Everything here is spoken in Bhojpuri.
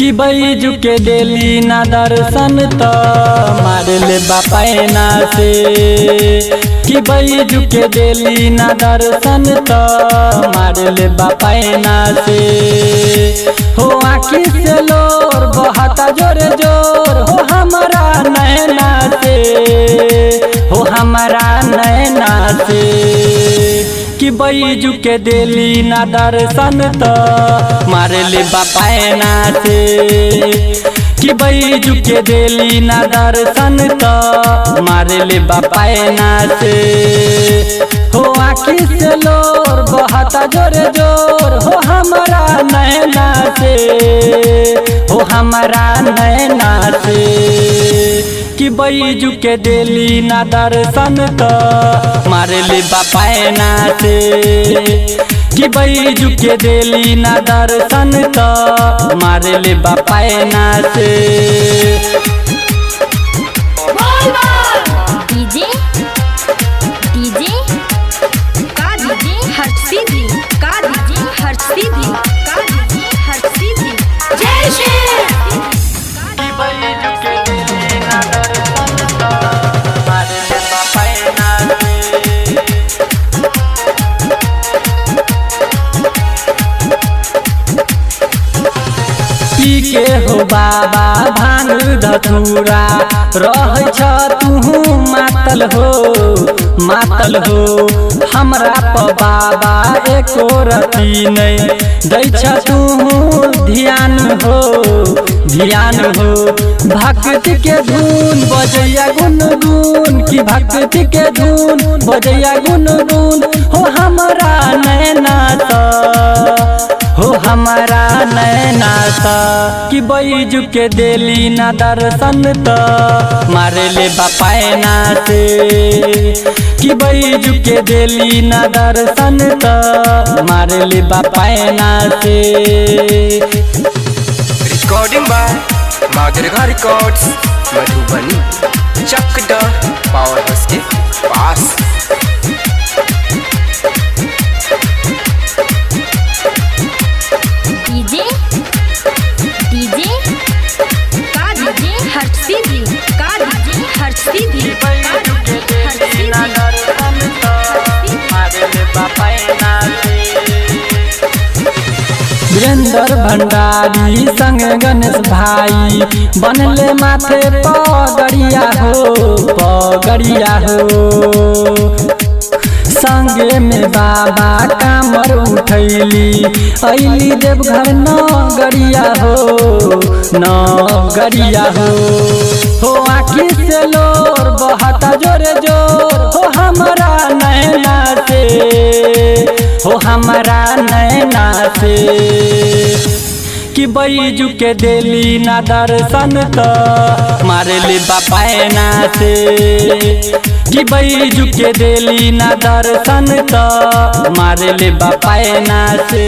कि बैजू के देली ना दर्शन त मारले बापैना से। कि बैजू के देली ना दर्शन त मारले बापैना से। हो आँखी से लोर बहता जोरे जोर हो हमारा नैना से, हो हमारा नैना से। कि बैजू के देली ना दर्शन त मारले बापैना से। कि बैजू के देली ना दर्शन त मारले बापैना से। हो आँखी से लोर बहता जोरे जोर हो हमारा नैना से, हो हमारा नैना से। कि बैजू के देली ना दर्शन त मारले बापैना से। कि बैजू के देली ना दर्शन त मारले बापैना से। डीजे डीजे का डीजे हर्षिदी का डीजे हर्षिदी का डीजे हर्षिदी जय श्री। कि बैजू के देली ना दर्शन त मारले बापैना से। पी के हो बाबा भांग धतूरा रहै छ तुहू मातल हो, मातल हो। हमरा प बाबा एको रति नै दै छ तुहू ध्यान हो, ध्यान हो। भक्ति के धुन बजैया गुन गुन, कि भक्ति के धुन बजैया गुन गुन। हो हमरा नैना त, हो हमारा नैना त। कि बैजू के देली ना दर्शन त मारले बापैना से। कि बैजू के देली ना दर्शन त मारले बापैना से। Recording by Maa Durga records Madhubani, Chakdah power house के पास। डीजे डीजे का डीजे हर्षिदी का डीजे हर्षिदी का डीजे हर्षिदी। वीरेंद्र भंडारी संग गणेश भाई बनले माथे पगड़िया हो, पगड़िया हो। संगे में बाबा कामर उठैली ऐली देवघर नगरिया हो, नगरिया हो। हो आँखी से लोर बहता जोरे जोर हो हमारा नैना से, हो हमारा नैना से। कि बैजू के देली ना दर्शन त मारले बापैना से। कि बैजू के देली ना दर्शन त मारले बापैना से।